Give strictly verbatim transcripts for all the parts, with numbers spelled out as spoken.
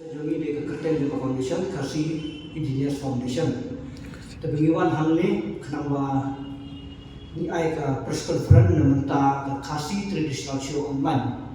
Jong ngi dei ka kyrteng jong ka foundation, Khasi Indigenous Foundation. Te ba ngi wan hangne khnang ba ngi ai ka press conference na bynta ka Khasi Traditional Show online.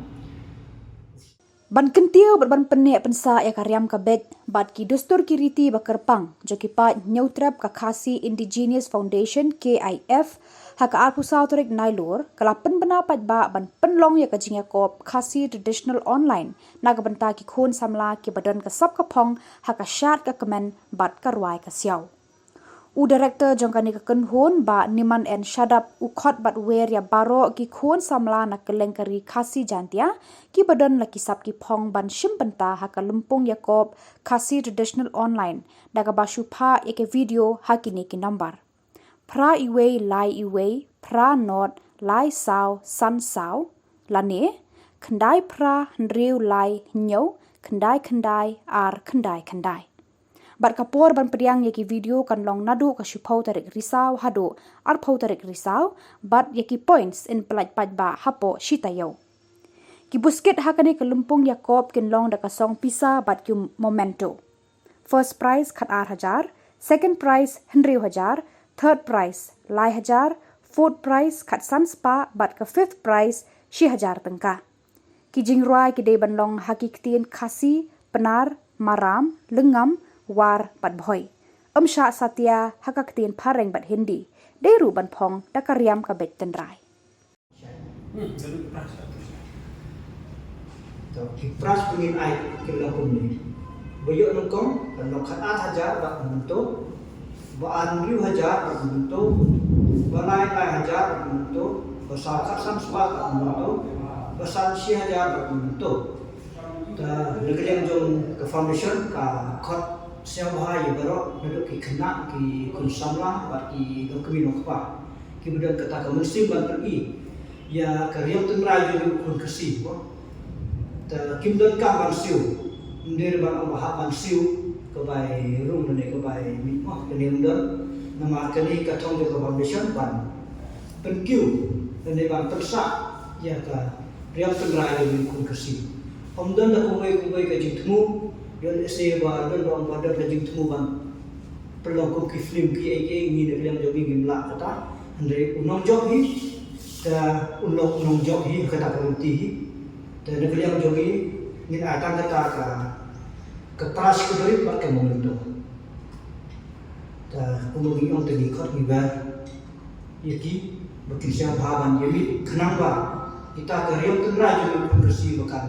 Ban kyntiew bad ban pynneh pynsah ïa ka riam ka beit bad ki dustur ki riti ba kyrpang jong ki paid Hynñiewtrep ka Khasi Indigenous Foundation, K I F, ha ka arphew saw tarik Nailur ka la pynbna paidbah ban pynlong ïa ka jingïakop Khasi Traditional Online na ka bynta ki khun samla kiba don ka sap ka phong ha ka shad ka kmen bad ka rwai ka siaw. U director jong kane ka kynhun, Bah Niman N Shadap, u khot bad wer ïa baroh ki khun samla na kylleng ka ri Khasi Jaiñtia kiba don la ki sap ki phong ban shim bynta ha ka lympung ïakop Khasi Traditional Online da kaba shu phah ïa ki video ha kine ki nombar: phra iwei lai iwei, phra nod lai saw san saw, lane khyndai phra hynriew lai hynñiew, khyndai khyndai ar khyndai khyndai. Bad ka por ban pdiang ïa ki video kan long naduh ka shiphew tarik Risaw haduh arphew tarik Risaw, bad ïa ki points yn pyllait paidbah hapoh shi taïew. Ki buskit ha kane ka lympung ïakop kin long da ka song pisa bad ki memento. First prize khat ar hajar, second prize hynriew hajar, third prize lai hajar, fourth prize khat san spah bad ka fifth prize shi hajar tyngka. Ki jingrwai ki dei ban long ha ki ktien Khasi, Pnar, Maram, Lyngngam, War bad Bhoi. Ym shah satia ha ka ktien Phareng bad Hindi. Dei ruh ban phong da ka riam ka beit tynrai. To, ki prize ba ngin ai ki long kumne. Ba ïoh nyngkong kan long khat ar hajar bad memento, ba ar hynriew hajar bad memento, ba lai lai hajar bad memento, ba saw khat san spah bad memento, ba san shi hajar bad memento. Te na ka liang jong ka foundation ka khot sngewbha ïa baroh naduh ki khynnah, ki khun samla bad ki longkmie longkpa kiba don kata ka mynsiem ban pyni ïa ka riam tynrai jong ngi u khun Khasi mo. Te kim donkam ban siew, ym dei ban ong ba hap ban siew ka bai rung lane ka bai mih mo, kane ym don. Namar kane ka thong jong ka foundation ban pynkiew lane ban pynsah ïa ka riam tynrai jong ngi u khun Khasi. Ym don da kumwei kumwei ka jingthmu, ïoh lehse ba don ba ong ba don ka jingthmu ban pynlong kum ki film ki ei ei, ngi na ka liang jong ngi ngim lah kata. Hynrei u nongjop hi, te u long u nongjop hi kata ka lynti hi. Te na ka liang jong ngi ngin ai tang kata ka, ka prize ka barit bad ka memento. Te kumba ngi ong te ngi khot ngi wer ïa ki ba kin sngewbha ban ïa mih khnang ba kita ka riam tynrai jong ngi u khun Khasi ba kan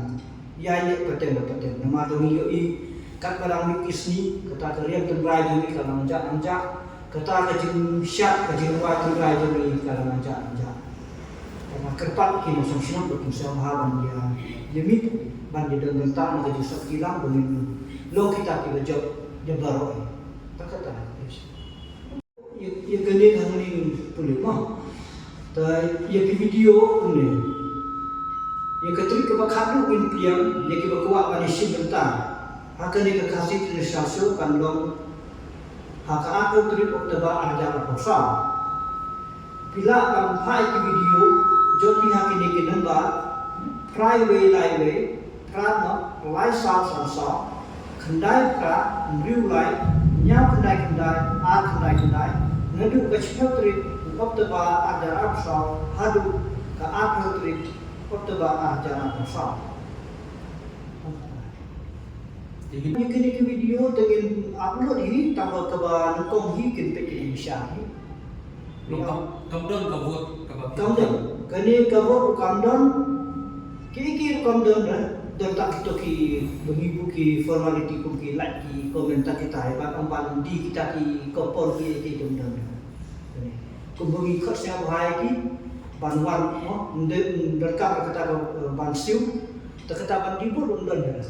ïaid leh pateng ba pateng. Namar ba ngi ïohi katba dang mih ki sngi kata ka riam tynrai jong ngi ka la nang jah nang jah, kata ka jingshad ka jingrwai tynrai jong ngi ka la nang jah nang jah. Te nga kyrpad ïa ki nongshong shnong ba kin sngewbha ban ïa, ïa mih ban ïa don bynta na ka jingsop kylliang ba ngin long kita kiba jop ïa baroh. Ta kata. Ïa, ïa kane ka hangne pule mo. Te ïa ki video kumne. Ïa ka trip kaba khatduh ngin pdiang ïa kiba kwah ban ïashim bynta ha kane ka Khasi Traditional Show kan long ha ka arphew tarik October ar hajar arphew saw. Phi lah ban phah ïa ki video jong phi ha kine ki number: phra iwei lai iwei, phra nod lai saw san saw, khyndai phra hynriew lai, hynñiew khyndai khyndai, ar khyndai khyndai, naduh ka shiphew tarik October ar hajar arphew saw haduh ka arphew tarik October ar hajar arphew saw. Ïa kine ki video te ngin upload hi, tang ba kaba nyngkong hi kin peit ki ïa sha hi. Long kam, kam don ka vote kaba kam don. Kane ka vote ruh kam don. Ki ki ruh kam don, eh. Don tang kito kiba ngi buh ki formality kum ki like, ki comment, tang kita, eh, ban ong ban die kita ki coupon ki, ki kam don. Kane. Kumba ngi khot sngewbha ïa ki ban wan, mo, ym dei, ym donkam kata ka, eh, ban siew. Te kata ban die vote ruh ym don.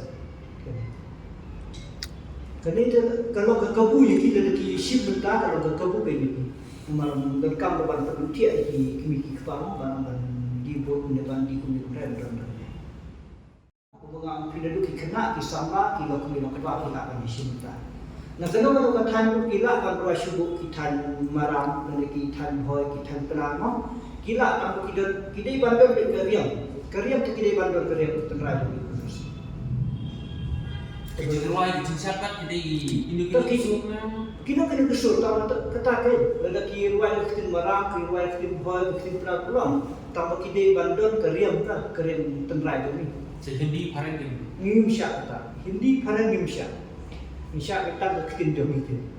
Kane te ka long ka kabu ïa ki, lada ki shim bynta ka long ka kabu ka ïa ki. Namar ym donkam ba ban pyntiah ïa ki kmie ki kpa mo ban, ban die vote ne ban die kumne kumne, ym don, ym don. Kumba nga ong, phi naduh ki khynnah ki samla ki long kmie long kpa ki lah ban ïashim bynta. Na kano kano ka thaiñ ruh ki lah ban rwai shuh ki thaiñ Maram lane ki thaiñ Bhoi, ki thaiñ Pnar mo. Ki lah, tang ba ki don, ki dei ban don ka riam. Ka riam te ki dei ban don ka riam tynrai jong ki. Ki jingrwai ki jingshakhmat ki dei ki ino ki Tang ki sur. Kino kino ki sur tang kata kata ke. Lada ki rwai ki ktien Maram, ki rwai ki ktien Bhoi, ki ktien Prah, ka long. Tang ba ki dei ban don ka riam ka, ka riam tynrai jong ngi. Sa Hindi phareng ki. Ngim shah kata. Hindi phareng ngim shah. Ngim shah kata ka ktien jong ngi.